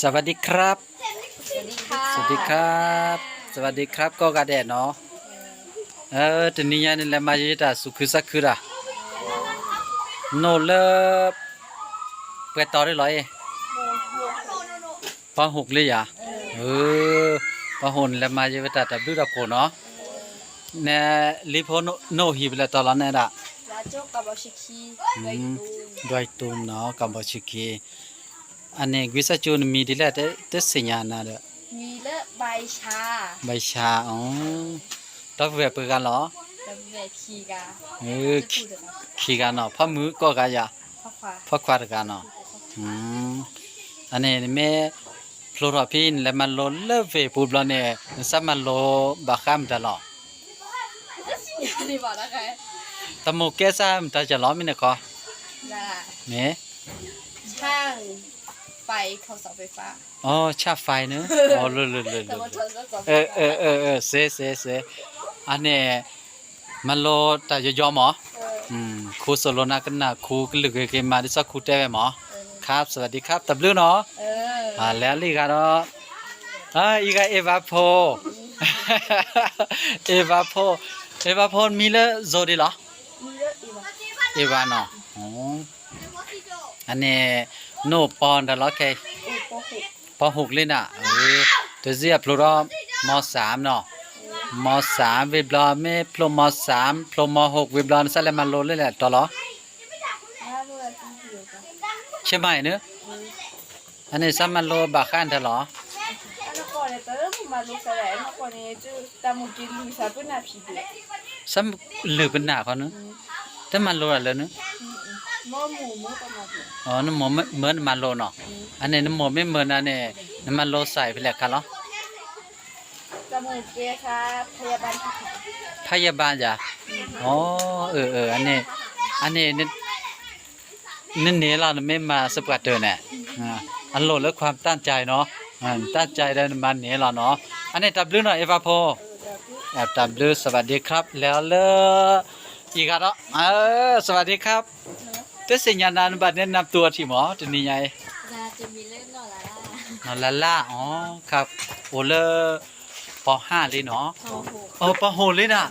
สวัสดีครับ สวัสดีครับ สวัสดีครับ ကိးဂၤဒဲးနီၤ. တနံၤညါန့ၣ် လဲၤမၤယဲတၢ်သူၣ်ခုသးခုတၢ်, နအိၣ်လၢ ပှဲၤတီၤဒ်လီၤအံၤ, ပီဟူးလံယၤ, ပီဟူးန့ၣ် လဲၤမၤယဲဝဲတၢ်တၢ်ဘျုးတၢ်ဖှိၣ်နီၤ. နလံဖိနအိၣ်ဟံၣ်ဖဲလဲၣ်တီၤလီၤန့ၣ်ဒၣ် ဒွဲၣ်တူနီၤ ကီၢ်ဘီၣ်ဆံခံ, အန့ၣ် ကွံစၢ်ကၠိနမံၤဒ်လဲၣ် တသ့ၣ်ညါနၤဒီး, ဘၣ်ဆါ, ဒီပုၢ်ဝဲၢ်ပှဲၤဂၤလီၤ. ခံဂၤနီၤ ဖီမုၢ်ကိးဂၤယၤ, ဖီခွါတဂၤနီၤ. အန့ၣ်နမ့ၢ်ဖျိထီၣ်ဖဲနလဲၤမၤလိလၢဝ့ၢ်ပူၤဘျီန့ၣ် နစၢ်မၤလိဘၣ်ဃးမတၤလီၤ. တမိၢ်ကဲစၢ်မတၤစၢ်လီၤ မ့ၢ်န့ၣ်ခီ, မ့ၢ် အိ ဆၣ်ဖဲန့ၣ်, စ့စ့စ့, အန့ၣ် မၤလိတၢ်ယီယီမး, ခူစိၣ်လိနၤကနၣ်ခူကလုၢ်ဂ့ၤဂ့ၤမး ဒ်သိးခူတဲဝဲမး, ခါ สวัสดีครับ တၢ်ဘျုးနီၤ. လဲၤလံဂၤဒီး, အံၤဂၤအ့ၣ်ဘၣ်ဖိ, အ့ၣ်ဘၣ်ဖိ, အ့ၣ်ဘၣ်ဖိမံလၢ စိၤဒ်လီၤ. အ့ၣ်ဘၣ်နီၤ. အန့ၣ် နအိၣ်ပီၢ်တၢ်လီၤခဲအံၤ, ပီၢ်ဟူးလံနၤ, တစ့ၢ်အဖျိထီၣ် မီစၢ်နီၤ, မီစၢ်ဝံၤဘျီ မ့ၢ်ဖျိမီစၢ် ဖျိမီဟူးဝံၤဘျီ နစၢ်လဲၤမၤလိလၢလဲၣ်တီၤလီၤ. ဆ့မၤအံၤန့ၣ်, အန့ၣ်စၢ်မၤလိဘၣ်ဃးတၢ်လီၤ. စၢ်လုၢ်ပနၢ်ခီန့ၣ်, တမၤလိတၢ်လၢန့ၣ်, နမိၢ်မ့ၢ်မၢနမၤလိနီၤ, အန့ၣ်နမိၢ်မ့ၢ်မၢနၤန့ၣ် နမၤလိစၢ်အံၤဖဲလဲၣ်ခါလီၤ. ဖးယဘါယၤ, အန့ၣ်, အန့ၣ် နန့ၢ်လီၤ နမ့ၢ်မၤစပှၤတၢၢ်န့ၣ်, အလိၣ်လၢ ความตั้งใจ နီၤ, တၢ်ကဲဒီးနမၤန့ၢ်လီၤနီၤ. အန့ၣ်တၢ်ဘျုးနီၤ အ့ၣ်ဘၣ်ဖိ, တၢ်ဘျုး สวัสดีครับ လဲၤအီၤလၢ အံၤဂၤဒီး, สวัสดีครับ, တသ့ၣ်ညါနၤ နဘၣ် แนะนำตัว ထံၣ်မး တနံၤညါအံၤ, နီၢ်လါလါ, အိၣ်လၢ ပီၢ်ဟါလံနီၤ, ပီၢ်ဟူးလံနၤ,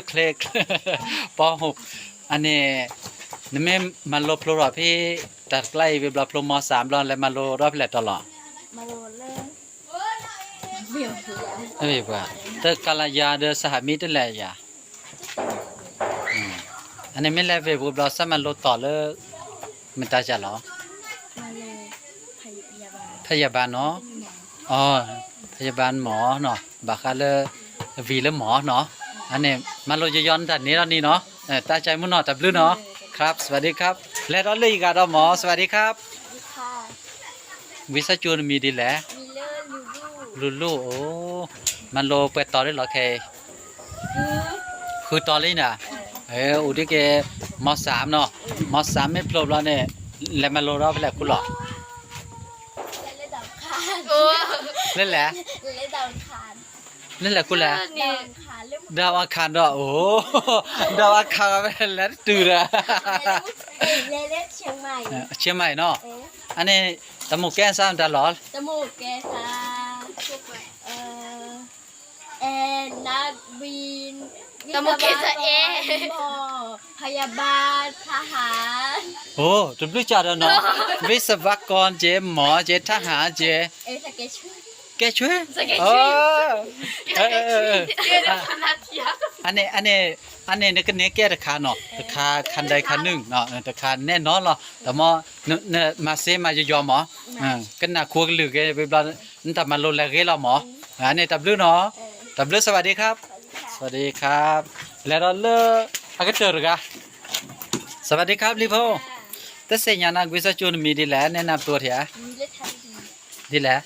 ချ့, ပီၢ်ဟူး, အန့ၣ် နမ့ၢ်မၤလိဖျိထီၣ်ဖဲ တၢ်တကျါအံၤဝံၤဘျီ ဖျိမီစၢ်ဘျီ လဲၤမၤလိဒီးဖဲလဲၣ်တီၤလီၤ. တကလးယၤဒီး စဟမံတလဲၣ်ယၤ, အန့ၣ်မ့ၢ်လဲၤဝ့ၢ်ပူၤဘျီ စၢ်မၤလိတီၤလၢ မတၤစၢ်လီၤ. ဖးယဘါနီၤ, ဖးယဘါမီၤနီၤ, ဘၣ်ဃးလၢ အဝံၤလၢမီၤနီၤ, အန့ၣ် မၤလိယီယီနတၢ်န့ၣ်လီၤနံၤနီၤ, တၢ်ကဲမုၢ်နီၤ တၢ်ဘျုးနီၤ, ครับ สวัสดีครับ, လဲၤဒီးလၢအံၤဂၤဒီးမီၤ สวัสดีครับ, ဝံစၢ်ကၠိနမံၤဒ်လဲၣ်, လူလူ, အိၣ်, မၤလိပှဲၤတီၤဒ်လီၤခဲအံၤ, ဃုတီၤလံနၤ, အိၣ်ဒ်က့ၤ မီစၢ်နီၤ, မီစၢ်မ့ၢ်ဖျိဘျီန့ၣ် လဲၤမၤလိဒီးဖဲလဲၣ်ခူလီၤ. လဲၤလဲၣ်, လဲၤလဲၣ်ခူလဲၣ်, ဒၣ်ဝါခးဒီး အိၣ်, ဒၣ်ဝါခးဝဲလဲၤတတုၤဒီး, ဆ့မၤအံၤနီၤ, အန့ၣ် တမိၢ်ကဲစၢ်မတၤလီၤ. တမိၢ်ကဲစၢ်အဲၣ်, အိၣ် တဘျုးကၢ်ဒီးနီၤ, ဝံစၢ်ဘါကီက့ၤ မီၤက့ၤ ထၣ်ဟၣ်က့ၤ, ကဲဆွ့, အန့ၣ် အန့ၣ် အန့ၣ်နကန့ၢ်ကဲတခါနီၤ, တခါခါဒဲးခါနုၣ်, တခါနဲၣ်နီၤလီၤ, တမီၤ နမၤစ့မၤယီယီမီၤ, ကနၣ်ခိကလုၢ်ဂ့ၤဝံၤဘျီ နတၢ်မၤလိလဲၤဂ့ၤလီၤမီၤ, အန့ၣ်တၢ်ဘျုးနီၤ, တၢ်ဘျုး สวัสดีครับ, สวัสดีครับ, လဲၤဒီးလၢ အကတၢၢ်တဂၤ, สวัสดีครับ လံၤဖိ, တသ့ၣ်ညါနၤ ဝံစၢ်ကၠိနမံၤဒ်လဲၣ် แนะนำตัว ထံၣ်ဧါ, ဒ်လဲၣ်,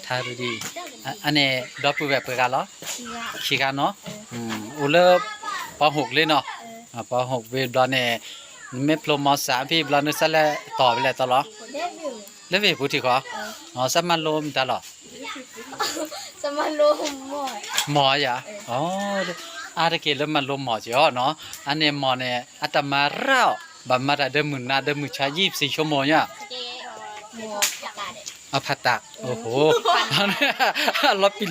ထါရူဒံ, အန့ၣ် ဒီပုၢ်ဝဲၢ်ပှဲၤဂၤလီၤ, ခံဂၤနီၤ, အိၣ်လၢ ပီၢ်ဟူးလံနီၤ, ပီၢ်ဟူးဝံၤဘျီန့ၣ် နမ့ၢ်ဖျိမီစၢ်ဖဲဘျီ နစၢ်လဲၤတီၤဖဲလဲၣ်တီၤလီၤ, လၢဝ့ၢ်ပူၤထံၣ်ဃီ, စၢ်မၤလိမတၤလီၤ, မီၤယၤ, အါတက့ၢ်လၢမၤလိမီၤက့ၤအီၤနီၤ, အန့ၣ်မီၤန့ၣ် အတၢ်မၤရၢ်အီၤ, ဘၣ်မၤတၢ်ဒီးမုၢ်နၤဒီးမုၢ်ဆါ ยี่สิบสี่ชั่วโมง ညါ, အဖးတး, အိၣ်ဟိ, လီၤပံာ်လံကျီ,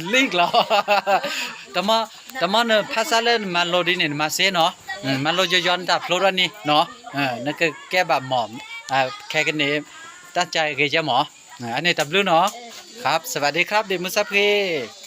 တမီၢ်နဖးစၢ်လၢနမၤလိဒ်န့ၣ် နမၤစ့နီၤ, မၤလိယီယီနတၢ်ဖျိထီၣ်န့ၣ်နီၤ, နကကဲဘၣ်မီၢ်, ခဲကနံၣ်, တၢ်ကဂ့ၤကဲမီၢ်, အန့ၣ်တၢ်ဘျုးနီၤ, ครับ สวัสดีครับ ဒီးမုၢ်ဆါဖှံ